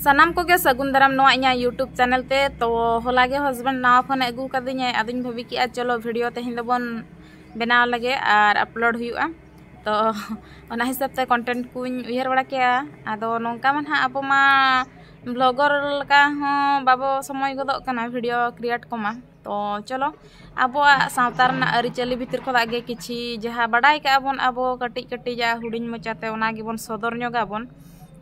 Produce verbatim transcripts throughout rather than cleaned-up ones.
ᱥᱟᱱᱟᱢ ᱠᱚᱜᱮ ᱥᱟᱹᱜᱩᱱ ᱫᱟᱨᱟᱢ ᱱᱚᱣᱟ ᱤᱧᱟᱹᱜ YouTube ᱪᱮᱱᱮᱞ ᱛᱮ᱾ ᱛᱚ ᱦᱚᱞᱟ ᱜᱮ ᱦᱟᱥᱵᱮᱱᱰ ᱱᱟᱣᱟ ᱯᱷᱳᱱᱮ ᱟᱹᱜᱩ ᱠᱟᱫᱤᱧᱟᱭ, ᱟᱫᱚᱧ ᱵᱷᱟᱹᱵᱤ ᱠᱮᱜᱼᱟ ᱪᱚᱞᱚ ᱵᱷᱤᱰᱤᱭᱳ ᱛᱮᱦᱮᱧ ᱫᱚᱵᱚᱱ ᱵᱮᱱᱟᱣ ᱞᱮᱜᱮ ᱟᱨ ᱟᱯᱞᱳᱰ ᱦᱩᱭᱩᱜᱼᱟ᱾ ᱛᱚ ᱚᱱᱟ ᱦᱤᱥᱟᱹᱵ ᱛᱮ ᱠᱚᱱᱴᱮᱱᱴ ᱠᱚᱧ ᱩᱭᱦᱟᱹᱨ ᱵᱟᱲᱟ ᱠᱮᱜᱼᱟ᱾ ᱟᱫᱚ ᱱᱚᱝᱠᱟ ᱢᱟ ᱱᱟᱦᱟᱜ ᱟᱵᱚ ᱢᱟ ᱵᱷᱞᱚᱜᱚᱨ ᱞᱮᱠᱟ ᱦᱚᱸ ᱵᱟᱵᱚ ᱥᱚᱢᱚᱭ ᱜᱚᱫᱚᱜ ᱠᱟᱱᱟ ᱵᱷᱤᱰᱤᱭᱳ ᱠᱨᱤᱭᱮᱴ ᱠᱚᱢᱟ᱾ ᱛᱚ ᱪᱚᱞᱚ ᱟᱵᱚᱣᱟᱜ ᱥᱟᱶᱛᱟ ᱨᱮᱱᱟᱜ ᱟᱹᱨᱤᱪᱟᱹᱞᱤ ᱵᱷᱤᱛᱤᱨ ᱠᱷᱚᱱᱟᱜ ᱜᱮ ᱠᱤᱪᱷᱤ ᱡᱟᱦᱟᱸ ᱵᱟᱰᱟᱭ ᱠᱟᱜᱼᱟ ᱵᱚᱱ ᱟᱵᱚ ᱠᱟᱹᱴᱤᱡ ᱠᱟᱹᱴᱤᱡᱟᱜ ᱦᱩᱰᱤᱧ ᱢᱚᱪᱟᱛᱮ ᱚᱱᱟ ᱜᱮᱵᱚᱱ ᱥᱚᱫᱚᱨ ᱧᱚᱜᱟᱵᱚᱱ᱾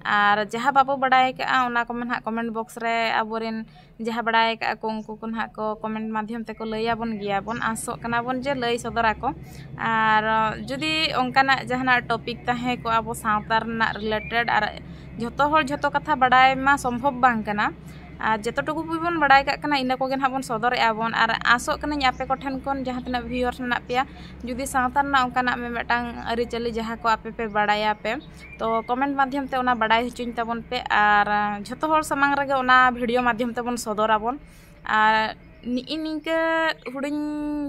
ᱟᱨ ᱡᱟᱦᱟᱸ ᱵᱟᱵᱚ ᱵᱟᱰᱟᱭ ᱠᱟᱜᱼᱟ ᱚᱱᱟ ᱠᱚᱢᱟ ᱱᱟᱦᱟᱜ ᱠᱚᱢᱮᱱᱴ ᱵᱚᱠᱥ ᱨᱮ ᱟᱵᱚᱨᱮᱱ ᱡᱟᱦᱟᱸ ᱵᱟᱲᱟᱭ ᱠᱟᱜᱼᱟ ᱠᱚ ᱩᱱᱠᱩ ᱠᱚ ᱱᱟᱦᱟᱜ ᱠᱚ ᱠᱚᱢᱮᱱᱴ ᱢᱟᱫᱽᱫᱷᱚᱢ ᱛᱮᱠᱚ ᱞᱟᱹᱭᱟᱵᱚᱱ ᱜᱮᱭᱟ ᱵᱚᱱ, ᱟᱥᱚᱜ ᱠᱟᱱᱟ ᱵᱚᱱ ᱡᱮ ᱞᱟᱹᱭ ᱥᱚᱫᱚᱨ ᱟᱠᱚ᱾ ᱟᱨ ᱡᱩᱫᱤ ᱚᱱᱠᱟᱱᱟᱜ ᱡᱟᱦᱟᱱᱟᱜ ᱴᱚᱯᱤᱠ ᱛᱟᱦᱮᱸ ᱠᱚᱜᱼᱟ ᱟᱵᱚ ᱥᱟᱶᱛᱟ ᱨᱮᱱᱟᱜ ᱨᱤᱞᱮᱴᱮᱰ, ᱟᱨ ᱡᱷᱚᱛᱚ ᱦᱚᱲ ᱡᱷᱚᱛᱚ ᱠᱟᱛᱷᱟ ᱵᱟᱰᱟᱭ ᱢᱟ ᱥᱚᱢᱵᱷᱚᱵ ᱵᱟᱝ ᱠᱟᱱᱟ, ᱟᱨ ᱡᱚᱛᱚ ᱴᱩᱠᱩ ᱵᱚᱱ ᱵᱟᱲᱟᱭ ᱠᱟᱜ ᱠᱟᱱᱟ ᱤᱱᱟᱹ ᱠᱚᱜᱮ ᱱᱟᱦᱟᱜ ᱵᱚᱱ ᱥᱚᱫᱚᱨᱮᱜᱼᱟ ᱵᱚᱱ᱾ ᱟᱨ ᱟᱥᱚᱜ ᱠᱟᱹᱱᱟᱹᱧ ᱟᱯᱮ ᱠᱚᱴᱷᱮᱱ ᱠᱷᱚᱱ ᱡᱟᱦᱟᱸ ᱛᱤᱱᱟᱹᱜ ᱵᱷᱤᱭᱩᱣᱟᱨᱥ ᱢᱮᱱᱟᱜ ᱯᱮᱭᱟ, ᱡᱩᱫᱤ ᱥᱟᱶᱛᱟ ᱨᱮᱱᱟᱜ ᱚᱱᱠᱟᱱᱟᱜ ᱢᱤᱫᱴᱟᱝ ᱟᱹᱨᱤᱪᱟᱹᱞᱤ ᱡᱟᱦᱟᱸ ᱠᱚ ᱟᱯᱮ ᱯᱮ ᱵᱟᱲᱟᱭᱟ ᱯᱮ, ᱛᱚ ᱠᱚᱢᱮᱱᱴ ᱢᱟᱫᱽᱫᱷᱚᱢ ᱛᱮ ᱚᱱᱟ ᱵᱟᱲᱟᱭ ᱦᱚᱪᱚᱧ ᱛᱟᱵᱚᱱ ᱯᱮ᱾ ᱟᱨ ᱡᱷᱚᱛᱚ ᱦᱚᱲ ᱥᱟᱢᱟᱝ ᱨᱮᱜᱮ ᱚᱱᱟ ᱵᱷᱤᱰᱤᱭᱳ ᱢᱟᱫᱽᱫᱷᱚᱢ ᱛᱮᱵᱚᱱ ᱥᱚᱫᱚᱨᱟᱵᱚᱱ᱾ ᱟᱨ ᱱᱤᱜᱼᱤ ᱱᱤᱝᱠᱟᱹ ᱦᱩᱰᱤᱧ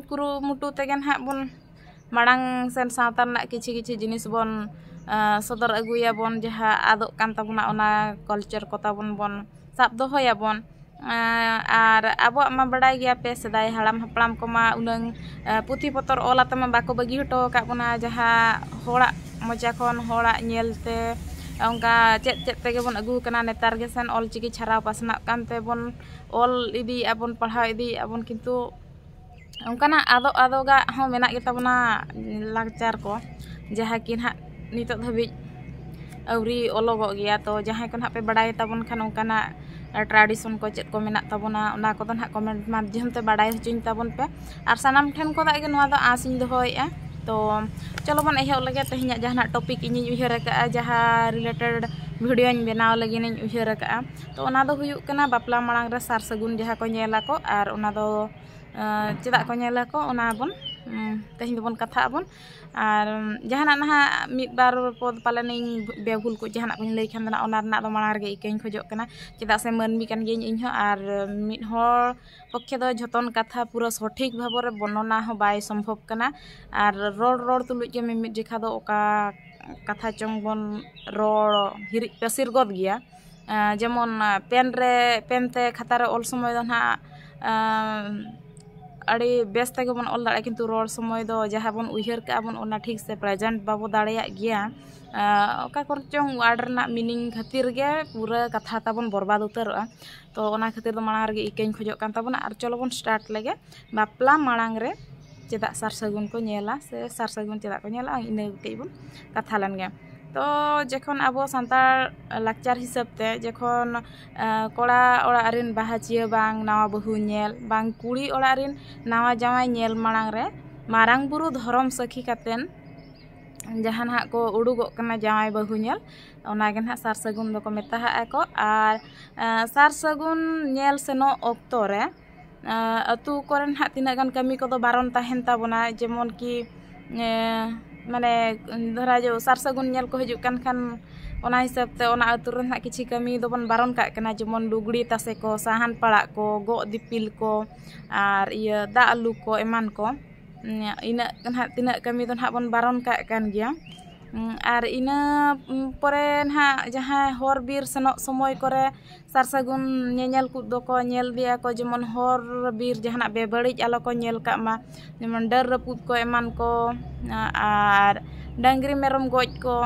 ᱠᱩᱨᱩᱢᱩᱴᱩ ᱛᱮᱜᱮ ᱱᱟᱦᱟᱜ ᱵᱚᱱ ᱢᱟᱲᱟᱝ ᱥᱮᱱ ᱥᱟᱶᱛᱟ ᱨᱮᱱᱟᱜ ᱠᱤᱪᱷᱤ ᱠᱤᱪᱷᱤ ᱡᱤᱱᱤᱥ ᱵᱚᱱ ᱥᱚᱫᱚᱨ ᱟᱹᱜᱩᱭᱟᱵᱚᱱ, ᱡᱟᱦᱟᱸ ᱟᱫᱚᱜ ᱠᱟᱱ ᱛᱟᱵᱚᱱᱟ ᱚᱱᱟ ᱠᱟᱞᱪᱟᱨ ᱠᱚ ᱛᱟᱵᱚᱱ ᱵᱚᱱ ᱥᱟᱵ ᱫᱚᱦᱚᱭᱟᱵᱚᱱ᱾ ᱟᱨ ᱟᱵᱚᱣᱟᱜ ᱢᱟ ᱵᱟᱲᱟᱭ ᱜᱮᱭᱟ ᱯᱮ, ᱥᱮᱫᱟᱭ ᱦᱟᱲᱟᱢ ᱦᱟᱯᱲᱟᱢ ᱠᱚᱢᱟ ᱩᱱᱟᱹᱝ ᱯᱩᱛᱷᱤ ᱯᱚᱛᱚᱨ ᱚᱞ ᱟᱛᱮ ᱢᱟ ᱵᱟᱠᱚ ᱵᱟᱹᱜᱤ ᱦᱚᱴᱚ ᱟᱠᱟᱫ ᱵᱚᱱᱟ᱾ ᱡᱟᱦᱟᱸ ᱦᱚᱲᱟᱜ ᱢᱚᱪᱟ ᱠᱷᱚᱱ ᱦᱚᱲᱟᱜ ᱧᱮᱞ ᱛᱮ ᱚᱱᱠᱟ ᱪᱮᱫ ᱪᱮᱫ ᱛᱮᱜᱮ ᱵᱚᱱ ᱟᱹᱜᱩ ᱟᱠᱟᱱᱟ᱾ ᱱᱮᱛᱟᱨ ᱜᱮ ᱥᱮᱱ ᱚᱞ ᱪᱤᱠᱤ ᱪᱷᱟᱨᱟᱣ ᱯᱟᱥᱱᱟᱜ ᱠᱟᱱ ᱛᱮᱵᱚᱱ ᱚᱞ ᱤᱫᱤᱭᱮᱫᱼᱟ ᱵᱚᱱ, ᱯᱟᱲᱦᱟᱣ ᱤᱫᱤᱭᱮᱫᱼᱟ ᱵᱚᱱ, ᱠᱤᱱᱛᱩ ᱚᱱᱠᱟᱱᱟᱜ ᱟᱫᱚᱜ ᱟᱫᱚᱜᱟᱜ ᱦᱚᱸ ᱢᱮᱱᱟᱜ ᱜᱮᱛᱟ ᱵᱚᱱᱟ ᱞᱟᱠᱪᱟᱨ ᱠᱚ, ᱡᱟᱦᱟᱸ ᱠᱤ ᱱᱟᱦᱟᱜ ᱱᱤᱛᱚᱜ ᱫᱷᱟᱹᱵᱤᱡ ᱟᱹᱣᱨᱤ ᱚᱞᱚᱜᱚᱜ ᱜᱮᱭᱟ᱾ ᱛᱚ ᱡᱟᱦᱟᱸᱭ ᱠᱚ ᱱᱟᱦᱟᱜ ᱯᱮ ᱵᱟᱲᱟᱭ ᱛᱟᱵᱚᱱ ᱠᱷᱟᱱ ᱚᱱᱠᱟᱱᱟᱜ ᱴᱨᱟᱰᱤᱥᱚᱱ ᱠᱚ ᱪᱮᱫ ᱠᱚ ᱢᱮᱱᱟᱜ ᱛᱟᱵᱚᱱᱟ ᱚᱱᱟ ᱠᱚᱫᱚ ᱱᱟᱦᱟᱜ ᱠᱚᱢᱮᱱᱴ ᱢᱟᱫᱽᱫᱷᱚᱢ ᱛᱮ ᱵᱟᱲᱟᱭ ᱦᱚᱪᱚᱧ ᱛᱟᱵᱚᱱ ᱯᱮ᱾ ᱟᱨ ᱥᱟᱱᱟᱢ ᱴᱷᱮᱱ ᱠᱷᱚᱱᱟᱜ ᱜᱮ ᱱᱚᱣᱟ ᱫᱚ ᱟᱸᱥ ᱤᱧ ᱫᱚᱦᱚᱭᱮᱫᱼᱟ᱾ ᱛᱚ ᱪᱚᱞᱚ ᱵᱚᱱ ᱮᱦᱚᱵ ᱞᱮᱜᱮ ᱛᱮᱦᱮᱧᱟᱜ ᱡᱟᱦᱟᱱᱟᱜ ᱴᱚᱯᱤᱠ ᱤᱧᱤᱧ ᱩᱭᱦᱟᱹᱨ ᱟᱠᱟᱫᱼᱟ, ᱡᱟᱦᱟᱸ ᱨᱤᱞᱮᱴᱮᱰ ᱵᱷᱤᱰᱤᱭᱳᱧ ᱵᱮᱱᱟᱣ ᱞᱟᱹᱜᱤᱫ ᱤᱧ ᱩᱭᱦᱟᱹᱨ ᱟᱠᱟᱫᱼᱟ᱾ ᱛᱚ ᱚᱱᱟ ᱫᱚ ᱦᱩᱭᱩᱜ ᱠᱟᱱᱟ ᱵᱟᱯᱞᱟ ᱢᱟᱲᱟᱝ ᱨᱮ ᱥᱟᱨ ᱥᱟᱹᱜᱩᱱ ᱡᱟᱦᱟᱸ ᱠᱚ ᱧᱮᱞ ᱟᱠᱚ, ᱟᱨ ᱚᱱᱟ ᱫᱚ ᱪᱮᱫᱟᱜ ᱠᱚ ᱧᱮᱞ ᱟᱠᱚ ᱚᱱᱟ ᱵᱚᱱ ᱛᱮᱦᱮᱧ ᱫᱚᱵᱚᱱ ᱠᱟᱛᱷᱟᱜ ᱟᱵᱚᱱ᱾ ᱟᱨ ᱡᱟᱦᱟᱱᱟᱜ ᱱᱟᱦᱟᱜ ᱢᱤᱫ ᱵᱟᱨ ᱯᱚᱫ ᱯᱟᱞᱮᱱᱤᱧ ᱵᱮᱵᱷᱩᱞ ᱠᱚ ᱡᱟᱦᱟᱱᱟᱜ ᱠᱚᱧ ᱞᱟᱹᱭ ᱠᱷᱟᱱ ᱫᱚ ᱱᱟᱦᱟᱜ ᱚᱱᱟ ᱨᱮᱱᱟᱜ ᱫᱚ ᱢᱟᱲᱟᱝ ᱨᱮᱜᱮ ᱤᱠᱟᱹᱧ ᱠᱷᱚᱡᱚᱜ ᱠᱟᱱᱟ, ᱪᱮᱫᱟᱜ ᱥᱮ ᱢᱟᱹᱱᱢᱤ ᱠᱟᱱ ᱜᱤᱭᱟᱹᱧ ᱤᱧᱦᱚᱸ᱾ ᱟᱨ ᱢᱤᱫ ᱦᱚᱲ ᱯᱚᱠᱠᱷᱮ ᱫᱚ ᱡᱷᱚᱛᱚᱱ ᱠᱟᱛᱷᱟ ᱯᱩᱨᱟᱹ ᱥᱚᱴᱷᱤᱠ ᱵᱷᱟᱵᱚ ᱨᱮ ᱵᱚᱨᱱᱚᱱᱟ ᱦᱚᱸ ᱵᱟᱭ ᱥᱚᱢᱵᱷᱚᱵ ᱠᱟᱱᱟ᱾ ᱟᱨ ᱨᱚᱲ ᱨᱚᱲ ᱛᱩᱞᱩᱡ ᱜᱮ ᱢᱤᱢᱤᱫ ᱡᱮᱠᱷᱟ ᱫᱚ ᱚᱠᱟ ᱠᱟᱛᱷᱟ ᱪᱚᱝ ᱵᱚᱱ ᱨᱚᱲ ᱦᱤᱨᱤᱡ ᱯᱟᱹᱥᱤᱨ ᱜᱚᱫ ᱜᱮᱭᱟ᱾ ᱡᱮᱢᱚᱱ pen ᱨᱮ, pen ᱛᱮ ᱠᱷᱟᱛᱟ ᱨᱮ ᱚᱞ ᱥᱚᱢᱚᱭ ᱫᱚ ᱱᱟᱦᱟᱜ ᱟᱹᱰᱤ ᱵᱮᱥ ᱛᱮᱜᱮ ᱵᱚᱱ ᱚᱞ ᱫᱟᱲᱮᱭᱟᱜᱼᱟ, ᱠᱤᱱᱛᱩ ᱨᱚᱲ ᱥᱚᱢᱚᱭ ᱫᱚ ᱡᱟᱦᱟᱸ ᱵᱚᱱ ᱩᱭᱦᱟᱹᱨ ᱠᱟᱜᱼᱟ ᱵᱚᱱ, ᱚᱱᱟ ᱴᱷᱤᱠ ᱥᱮ present ᱵᱟᱵᱚ ᱫᱟᱲᱮᱭᱟᱜ ᱜᱮᱭᱟ᱾ ᱚᱠᱟ ᱠᱚᱨᱮ ᱪᱚᱝ word ᱨᱮᱱᱟᱜ meaning ᱠᱷᱟᱹᱛᱤᱨ ᱜᱮ ᱯᱩᱨᱟᱹ ᱠᱟᱛᱷᱟ ᱛᱟᱵᱚᱱ ᱵᱚᱨᱵᱟᱫ ᱩᱛᱟᱹᱨᱚᱜᱼᱟ᱾ ᱛᱚ ᱚᱱᱟ ᱠᱷᱟᱹᱛᱤᱨ ᱫᱚ ᱢᱟᱲᱟᱝ ᱨᱮᱜᱮ ᱤᱠᱟᱹᱧ ᱠᱷᱚᱡᱚᱜ ᱠᱟᱱ ᱛᱟᱵᱚᱱᱟ᱾ ᱟᱨ ᱪᱚᱞᱚ ᱵᱚᱱ start ᱞᱮᱜᱮ, ᱵᱟᱯᱞᱟ ᱢᱟᱲᱟᱝ ᱨᱮ ᱪᱮᱫᱟᱜ ᱥᱟᱨ ᱥᱟᱹᱜᱩᱱ ᱠᱚ ᱧᱮᱞᱟ ᱥᱥᱮ ᱥᱟᱨ ᱥᱟᱹᱜᱩᱱ ᱪᱮᱫᱟᱜ ᱠᱚ ᱧᱮᱞᱟ, ᱤᱱᱟᱹ ᱠᱟᱹᱡ ᱵᱚᱱ ᱠᱟᱛᱷᱟ ᱞᱮᱱ ᱜᱮ᱾ ᱛᱚ ᱡᱚᱠᱷᱚᱱ ᱟᱵᱚ ᱥᱟᱱᱛᱟᱲ ᱞᱟᱠᱪᱟᱨ ᱦᱤᱥᱟᱹᱵ ᱛᱮ ᱡᱚᱠᱷᱚᱱ ᱠᱚᱲᱟ ᱚᱲᱟᱜ ᱨᱮᱱ ᱵᱟᱦᱟᱪᱤᱭᱟᱹ ᱵᱟᱝ ᱱᱟᱣᱟ ᱵᱟᱹᱦᱩ ᱧᱮᱞ ᱵᱟᱝ ᱠᱩᱲᱤ ᱚᱲᱟᱜ ᱨᱮᱱ ᱱᱟᱣᱟ ᱡᱟᱶᱟᱭ ᱧᱮᱞ ᱢᱟᱲᱟᱝ ᱨᱮ ᱢᱟᱨᱟᱝ ᱵᱩᱨᱩ ᱫᱷᱚᱨᱚᱢ ᱥᱟᱹᱠᱷᱤ ᱠᱟᱛᱮᱱ ᱡᱟᱦᱟᱸ ᱱᱟᱦᱟᱜ ᱠᱚ ᱩᱰᱩᱠᱚᱜ ᱠᱟᱱᱟ ᱡᱟᱶᱟᱭ ᱵᱟᱹᱦᱩ ᱧᱮᱞ, ᱚᱱᱟᱜᱮ ᱱᱟᱦᱟᱜ ᱥᱟᱨ ᱥᱟᱹᱜᱩᱱ ᱫᱚᱠᱚ ᱢᱮᱛᱟᱜᱼᱟ ᱠᱚ᱾ ᱟᱨ ᱥᱟᱨ ᱥᱟᱹᱜᱩᱱ ᱧᱮᱞ ᱥᱮᱱᱚᱜ ᱚᱠᱛᱚ ᱨᱮ ᱟᱹᱛᱩ ᱠᱚᱨᱮ ᱱᱟᱦᱟᱜ ᱛᱤᱱᱟᱹᱜ ᱜᱟᱱ ᱠᱟᱹᱢᱤ ᱠᱚᱫᱚ ᱵᱟᱨᱚᱱ ᱛᱟᱦᱮᱱ ᱛᱟᱵᱚᱱᱟ, ᱡᱮᱢᱚᱱ ᱠᱤ ᱢᱟᱱᱮ ᱫᱷᱚᱨᱟ ᱡᱮ ᱥᱟᱨ ᱥᱟᱹᱜᱩᱱ ᱧᱮᱞ ᱠᱚ ᱦᱤᱡᱩᱜ ᱠᱟᱱ ᱠᱷᱟᱱ ᱚᱱᱟ ᱦᱤᱥᱟᱹᱵ ᱛᱮ ᱚᱱᱟ ᱟᱹᱛᱩ ᱨᱮ ᱱᱟᱦᱟᱜ ᱠᱤᱪᱷᱤ ᱠᱟᱹᱢᱤ ᱫᱚᱵᱚᱱ ᱵᱟᱨᱚᱱ ᱠᱟᱜ ᱠᱟᱱᱟ, ᱡᱮᱢᱚᱱ ᱞᱩᱜᱽᱲᱤ ᱛᱟᱥᱮ ᱠᱚ, ᱥᱟᱦᱟᱱ ᱯᱟᱲᱟᱜ ᱠᱚ, ᱜᱚᱜ ᱫᱤᱯᱤᱞ ᱠᱚ ᱟᱨ ᱤᱭᱟᱹ ᱫᱟᱜ ᱞᱩ ᱠᱚ ᱮᱢᱟᱱ ᱠᱚ᱾ ᱤᱱᱟᱹᱜ ᱱᱟᱦᱟᱜ ᱛᱤᱱᱟᱹᱜ ᱠᱟᱹᱢᱤ ᱫᱚ ᱱᱟᱦᱟᱜ ᱵᱚᱱ ᱵᱟᱨᱚᱱ ᱠᱟᱜ ᱠᱟᱱ ᱜᱮᱭᱟ᱾ ᱟᱨ ᱤᱱᱟᱹ ᱯᱚᱨᱮ ᱱᱟᱦᱟᱜ ᱡᱟᱦᱟᱸ ᱦᱚᱨ ᱵᱤᱨ ᱥᱮᱱᱚᱜ ᱥᱚᱢᱚᱭ ᱠᱚᱨᱮ ᱥᱟᱨ ᱥᱟᱹᱜᱩᱱ ᱧᱮᱧᱮᱞ ᱠᱚ ᱫᱚᱠᱚ ᱧᱮᱞ ᱤᱫᱤᱭᱟ ᱠᱚ, ᱡᱮᱢᱚᱱ ᱦᱚᱨ ᱵᱤᱨ ᱡᱟᱦᱟᱱᱟᱜ ᱵᱮᱵᱟᱹᱲᱤᱡ ᱟᱞᱚ ᱠᱚ ᱧᱮᱞ ᱠᱟᱜ ᱢᱟ, ᱡᱮᱢᱚᱱ ᱰᱟᱹᱨ ᱨᱟᱹᱯᱩᱫ ᱠᱚ ᱮᱢᱟᱱ ᱠᱚ, ᱟᱨ ᱰᱟᱹᱝᱨᱤ ᱢᱮᱨᱚᱢ ᱜᱚᱡ ᱠᱚ,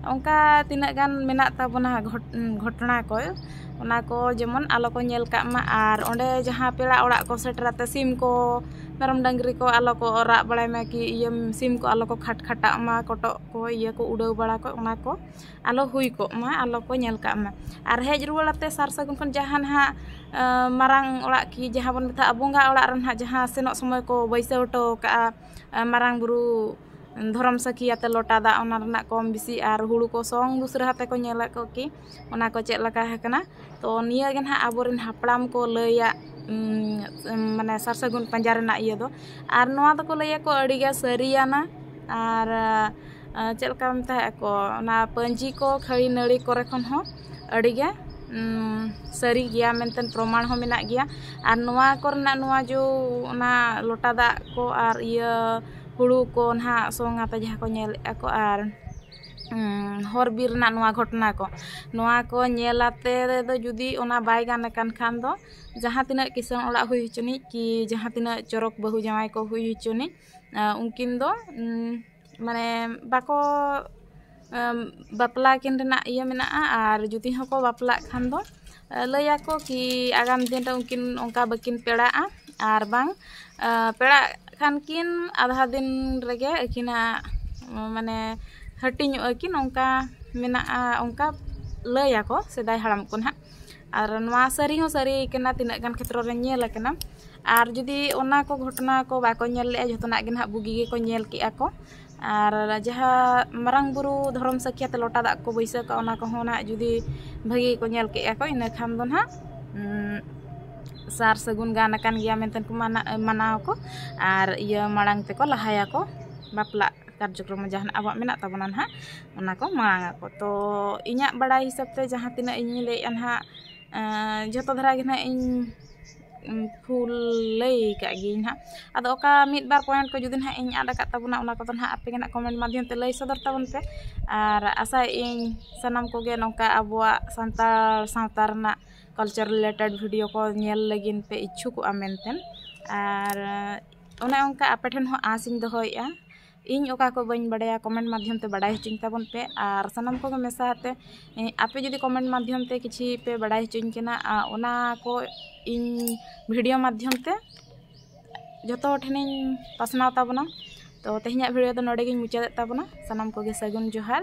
ᱚᱱᱠᱟ ᱛᱤᱱᱟᱹᱜ ᱜᱟᱱ ᱢᱮᱱᱟᱜ ᱛᱟᱵᱚᱱᱟ ᱜᱷᱚᱴ-, ᱜᱷᱚᱴᱚᱱᱟ ᱠᱚ, ᱚᱱᱟ ᱠᱚ ᱡᱮᱢᱚᱱ ᱟᱞᱚ ᱠᱚ ᱧᱮᱞ ᱠᱟᱜ ᱢᱟ᱾ ᱟᱨ ᱚᱸᱰᱮ ᱡᱟᱦᱟᱸ ᱯᱮᱲᱟ ᱚᱲᱟᱜ ᱠᱚ ᱥᱮᱴᱮᱨ ᱟᱛᱮ ᱥᱤᱢ ᱠᱚ ᱢᱮᱨᱚᱢ ᱰᱟᱹᱝᱨᱤ ᱠᱚ ᱟᱞᱚ ᱠᱚ ᱨᱟᱜ ᱵᱟᱲᱟᱭ ᱢᱟ, ᱠᱤ ᱤᱭᱟᱹ ᱥᱤᱢ ᱠᱚ ᱟᱞᱚ ᱠᱚ ᱠᱷᱟᱴ ᱠᱷᱟᱴᱟᱜ ᱢᱟ, ᱠᱚᱴᱚᱜ ᱠᱚ ᱤᱭᱟᱹ ᱠᱚ ᱩᱰᱟᱹᱣ ᱵᱟᱲᱟ ᱠᱚ, ᱚᱱᱟ ᱠᱚ ᱟᱞᱚ ᱦᱩᱭ ᱠᱚᱜ ᱢᱟ, ᱟᱞᱚ ᱠᱚ ᱧᱮᱞ ᱠᱟᱜ ᱢᱟ᱾ ᱟᱨ ᱦᱮᱡ ᱨᱩᱣᱟᱹᱲ ᱟᱛᱮ ᱥᱟᱨ ᱥᱟᱹᱜᱩᱱ ᱠᱷᱚᱱ ᱡᱟᱦᱟᱸ ᱱᱟᱦᱟᱜ ᱢᱟᱨᱟᱝ ᱚᱲᱟᱜ ᱠᱤ ᱡᱟᱦᱟᱸ ᱵᱚᱱ ᱢᱮᱛᱟᱜᱼᱟ ᱵᱚᱸᱜᱟ ᱚᱲᱟᱜ ᱨᱮ ᱱᱟᱦᱟᱜ ᱡᱟᱦᱟᱸ ᱥᱮᱱᱚᱜ ᱥᱚᱢᱚᱭ ᱠᱚ ᱵᱟᱹᱭᱥᱟᱹᱣ ᱦᱚᱴᱚ ᱠᱟᱜᱼᱟ ᱢᱟᱨᱟᱝ ᱵᱩᱨᱩ ᱫᱷᱚᱨᱚᱢ ᱥᱟᱹᱠᱷᱤ ᱟᱛᱮ ᱞᱚᱴᱟ ᱫᱟᱜ, ᱚᱱᱟ ᱨᱮᱱᱟᱜ ᱠᱚᱢ ᱵᱮᱥᱤ ᱟᱨ ᱦᱩᱲᱩ ᱠᱚ ᱥᱚᱝ ᱫᱩᱥᱨᱟᱹ ᱟᱛᱮ ᱠᱚ ᱧᱮᱞᱮᱫ ᱠᱚ ᱠᱤ ᱚᱱᱟ ᱠᱚ ᱪᱮᱫ ᱞᱮᱠᱟ ᱟᱠᱟᱱᱟ᱾ ᱛᱚ ᱱᱤᱭᱟᱹ ᱜᱮ ᱱᱟᱦᱟᱜ ᱟᱵᱚᱨᱮᱱ ᱦᱟᱯᱲᱟᱢ ᱠᱚ ᱞᱟᱹᱭᱟᱜ, ᱩᱢ, ᱢᱟᱱᱮ ᱥᱟᱨ ᱥᱟᱹᱜᱩᱱ ᱯᱟᱸᱡᱟ ᱨᱮᱱᱟᱜ ᱤᱭᱟᱹ ᱫᱚ᱾ ᱟᱨ ᱱᱚᱣᱟ ᱫᱚᱠᱚ ᱞᱟᱹᱭᱟᱠᱚ ᱟᱹᱰᱤᱜᱮ ᱥᱟᱹᱨᱤᱭᱟᱱᱟ᱾ ᱟᱨ ᱪᱮᱫ ᱞᱮᱠᱟ ᱢᱮᱛᱟᱜ ᱟᱠᱚ, ᱚᱱᱟ ᱯᱟᱹᱧᱡᱤ ᱠᱚ ᱠᱷᱟᱹᱲᱤ ᱱᱟᱹᱲᱤ ᱠᱚᱨᱮ ᱠᱷᱚᱱ ᱦᱚᱸ ᱟᱹᱰᱤᱜᱮ ᱥᱟᱹᱨᱤ ᱜᱮᱭᱟ ᱢᱮᱱᱛᱮ ᱯᱨᱚᱢᱟᱬ ᱦᱚᱸ ᱢᱮᱱᱟᱜ ᱜᱮᱭᱟ᱾ ᱟᱨ ᱱᱚᱣᱟ ᱠᱚᱨᱮᱱᱟᱜ ᱱᱚᱣᱟ ᱡᱚ ᱚᱱᱟ ᱞᱚᱴᱟ ᱫᱟᱜ ᱠᱚ ᱟᱨ ᱤᱭᱟᱹ ᱦᱩᱲᱩ ᱠᱚ ᱱᱟᱦᱟᱜ ᱥᱚᱝ ᱟᱛᱮ ᱡᱟᱦᱟᱸ ᱠᱚ ᱧᱮᱞᱮᱫᱼᱟ ᱠᱚ, ᱟᱨ ᱦᱚᱨ ᱵᱤᱨ ᱨᱮᱱᱟᱜ ᱱᱚᱣᱟ ᱜᱷᱚᱴᱚᱱᱟ ᱠᱚ, ᱱᱚᱣᱟ ᱠᱚ ᱧᱮᱞ ᱟᱛᱮ ᱫᱚ ᱡᱩᱫᱤ ᱚᱱᱟ ᱵᱟᱭ ᱜᱟᱱ ᱟᱠᱟᱱ ᱠᱷᱟᱱ ᱫᱚ, ᱡᱟᱦᱟᱸ ᱛᱤᱱᱟᱹᱜ ᱠᱤᱥᱟᱹᱬ ᱚᱲᱟᱜ ᱦᱩᱭ ᱦᱚᱪᱚᱱᱤᱡ ᱠᱤ ᱡᱟᱦᱟᱸ ᱛᱤᱱᱟᱹᱜ ᱪᱚᱨᱚᱠ ᱵᱟᱹᱦᱩ ᱡᱟᱶᱟᱭ ᱠᱚ ᱦᱩᱭ ᱦᱚᱪᱚᱱᱤᱡ, ᱩᱱᱠᱤᱱ ᱫᱚ ᱢᱟᱱᱮ ᱵᱟᱠᱚ ᱵᱟᱯᱞᱟ ᱠᱤᱱ ᱨᱮᱱᱟᱜ ᱤᱭᱟᱹ ᱢᱮᱱᱟᱜᱼᱟ᱾ ᱟᱨ ᱡᱩᱫᱤ ᱦᱚᱸᱠᱚ ᱵᱟᱯᱞᱟᱜ ᱠᱷᱟᱱ ᱫᱚ ᱞᱟᱹᱭᱟᱠᱚ ᱠᱤ ᱟᱜᱟᱢ ᱫᱤᱱ ᱨᱮ ᱩᱱᱠᱤᱱ ᱚᱱᱠᱟ ᱵᱟᱹᱠᱤᱱ ᱯᱮᱲᱟᱜᱼᱟ᱾ ᱟᱨ ᱵᱟᱝ ᱯᱮᱲᱟᱜ ᱠᱷᱟᱱ ᱠᱤᱱ ᱟᱫᱷᱟ ᱫᱤᱱ ᱨᱮᱜᱮ ᱟᱹᱠᱤᱱᱟᱜ ᱢᱟᱱᱮ ᱦᱟᱹᱴᱤᱧᱚᱜᱼᱟ ᱠᱤᱱ, ᱚᱱᱠᱟ ᱢᱮᱱᱟᱜᱼᱟ, ᱚᱱᱠᱟ ᱞᱟᱹᱭᱟᱠᱚ ᱥᱮᱫᱟᱭ ᱦᱟᱲᱟᱢ ᱠᱚ ᱱᱟᱦᱟᱜ᱾ ᱟᱨ ᱱᱚᱣᱟ ᱥᱟᱹᱨᱤ ᱦᱚᱸ ᱥᱟᱹᱨᱤ ᱠᱟᱱᱟ, ᱛᱤᱱᱟᱹᱜ ᱜᱟᱱ ᱠᱷᱮᱛᱨᱚ ᱨᱮ ᱧᱮᱞ ᱟᱠᱟᱱᱟ᱾ ᱟᱨ ᱡᱩᱫᱤ ᱚᱱᱟ ᱠᱚ ᱜᱷᱚᱴᱚᱱᱟ ᱠᱚ ᱵᱟᱠᱚ ᱧᱮᱞ ᱞᱮᱜᱼᱟ, ᱡᱷᱚᱛᱚᱱᱟᱜ ᱜᱮ ᱱᱟᱦᱟᱜ ᱵᱩᱜᱤ ᱜᱮᱠᱚ ᱧᱮᱞ ᱠᱮᱜᱼᱟ ᱠᱚ᱾ ᱟᱨ ᱡᱟᱦᱟᱸ ᱢᱟᱨᱟᱝ ᱵᱩᱨᱩ ᱫᱷᱚᱨᱚᱢ ᱥᱟᱹᱠᱷᱤᱭᱟᱹ ᱛᱮ ᱞᱚᱴᱟ ᱫᱟᱜ ᱠᱚ ᱵᱟᱹᱭᱥᱟᱹᱣ ᱠᱟᱜᱼᱟ, ᱚᱱᱟ ᱠᱚᱦᱚᱸ ᱱᱟᱦᱟᱜ ᱡᱩᱫᱤ ᱵᱷᱟᱹᱜᱤ ᱜᱮᱠᱚ ᱧᱮᱞ ᱠᱮᱜᱼᱟ ᱠᱚ, ᱤᱱᱟᱹ ᱠᱷᱟᱱ ᱫᱚ ᱱᱟᱦᱟᱜ ᱥᱟᱨ ᱥᱟᱹᱜᱩᱱ ᱜᱟᱱ ᱟᱠᱟᱱ ᱜᱮᱭᱟ ᱢᱮᱱᱛᱮ ᱠᱚ ᱢᱟᱱᱟ-, ᱢᱟᱱᱟᱣ ᱟᱠᱚ᱾ ᱟᱨ ᱤᱭᱟᱹ ᱢᱟᱲᱟᱝ ᱛᱮᱠᱚ ᱞᱟᱦᱟᱭᱟᱠᱚ, ᱵᱟᱯᱞᱟ ᱠᱟᱨᱡᱚᱠᱨᱚᱢ ᱡᱟᱦᱟᱱᱟᱜ ᱟᱵᱚᱣᱟᱜ ᱢᱮᱱᱟᱜ ᱛᱟᱵᱚᱱᱟ ᱱᱟᱦᱟᱜ, ᱚᱱᱟ ᱠᱚ ᱢᱟᱲᱟᱝ ᱟᱠᱚ᱾ ᱛᱚ ᱤᱧᱟᱹᱜ ᱵᱟᱲᱟᱭ ᱦᱤᱥᱟᱹᱵ ᱛᱮ ᱡᱟᱦᱟᱸ ᱛᱤᱱᱟᱹᱜ ᱤᱧ ᱞᱟᱹᱭᱮᱫᱼᱟ ᱱᱟᱦᱟᱜ, ᱡᱷᱚᱛᱚ ᱫᱷᱟᱨᱟ ᱜᱮ ᱱᱟᱦᱟᱜ ᱤᱧ ᱯᱷᱩᱞ ᱞᱟᱹᱭ ᱟᱠᱟᱫ ᱜᱤᱭᱟᱹᱧ ᱱᱟᱦᱟᱜ᱾ ᱟᱫᱚ ᱚᱠᱟ ᱢᱤᱫ ᱵᱟᱨ ᱯᱚᱭᱮᱱᱴ ᱠᱚ ᱡᱩᱫᱤ ᱱᱟᱦᱟᱜ ᱤᱧ ᱟᱫ ᱟᱠᱟᱫ ᱛᱟᱵᱚᱱᱟ, ᱚᱱᱟ ᱠᱚᱫᱚ ᱱᱟᱦᱟᱜ ᱟᱯᱮ ᱜᱮ ᱱᱟᱦᱟᱜ ᱠᱚᱢᱮᱱᱴ ᱢᱟᱫᱽᱫᱷᱚᱢ ᱛᱮ ᱞᱟᱹᱭ ᱥᱚᱫᱚᱨ ᱛᱟᱵᱚᱱ ᱯᱮ᱾ ᱟᱨ ᱟᱥᱟᱭᱮᱫ ᱟᱹᱧ ᱥᱟᱱᱟᱢ ᱠᱚᱜᱮ ᱱᱚᱝᱠᱟ ᱟᱵᱚᱣᱟᱜ ᱥᱟᱱᱛᱟᱲ ᱥᱟᱶᱛᱟ ᱨᱮᱱᱟᱜ ᱠᱟᱞᱪᱟᱨ ᱨᱤᱞᱮᱴᱮᱰ ᱵᱷᱤᱰᱤᱭᱳ ᱠᱚ ᱧᱮᱞ ᱞᱟᱹᱜᱤᱫ ᱯᱮ ᱤᱪᱪᱷᱩᱠᱚᱜᱼᱟ ᱢᱮᱱᱛᱮ᱾ ᱟᱨ ᱚᱱᱮ ᱚᱱᱠᱟ ᱟᱯᱮ ᱴᱷᱮᱱ ᱦᱚᱸ ᱟᱸᱥ ᱤᱧ ᱫᱚᱦᱚᱭᱮᱫᱼᱟ᱾ ᱤᱧ ᱚᱠᱟ ᱠᱚ ᱵᱟᱹᱧ ᱵᱟᱲᱟᱭᱟ, ᱠᱚᱢᱮᱱᱴ ᱢᱟᱫᱽᱫᱷᱚᱢ ᱛᱮ ᱵᱟᱲᱟᱭ ᱦᱚᱪᱚᱧ ᱛᱟᱵᱚᱱ ᱯᱮ᱾ ᱟᱨ ᱥᱟᱱᱟᱢ ᱠᱚᱜᱮ ᱢᱮᱥᱟ ᱟᱛᱮ, ᱮ, ᱟᱯᱮ ᱡᱩᱫᱤ ᱠᱚᱢᱮᱱᱴ ᱢᱟᱫᱽᱫᱷᱚᱢ ᱛᱮ ᱠᱤᱪᱷᱤ ᱯᱮ ᱵᱟᱲᱟᱭ ᱦᱚᱪᱚᱧ ᱠᱟᱱᱟ, ᱟ, ᱚᱱᱟ ᱠᱚ ᱤᱧ ᱵᱷᱤᱰᱤᱭᱳ ᱢᱟᱫᱽᱫᱷᱚᱢ ᱛᱮ ᱡᱚᱛᱚ ᱦᱚᱲ ᱴᱷᱮᱱᱤᱧ ᱯᱟᱥᱱᱟᱣ ᱛᱟᱵᱚᱱᱟ᱾ ᱛᱚ ᱛᱮᱦᱮᱧᱟᱜ ᱵᱷᱤᱰᱤᱭᱳ ᱫᱚ ᱱᱚᱰᱮ ᱜᱤᱧ ᱢᱩᱪᱟᱹᱫᱮᱫ ᱛᱟᱵᱚᱱᱟ᱾ ᱥᱟᱱᱟᱢ ᱠᱚᱜᱮ ᱥᱟᱹᱜᱩᱱ ᱡᱚᱦᱟᱨ᱾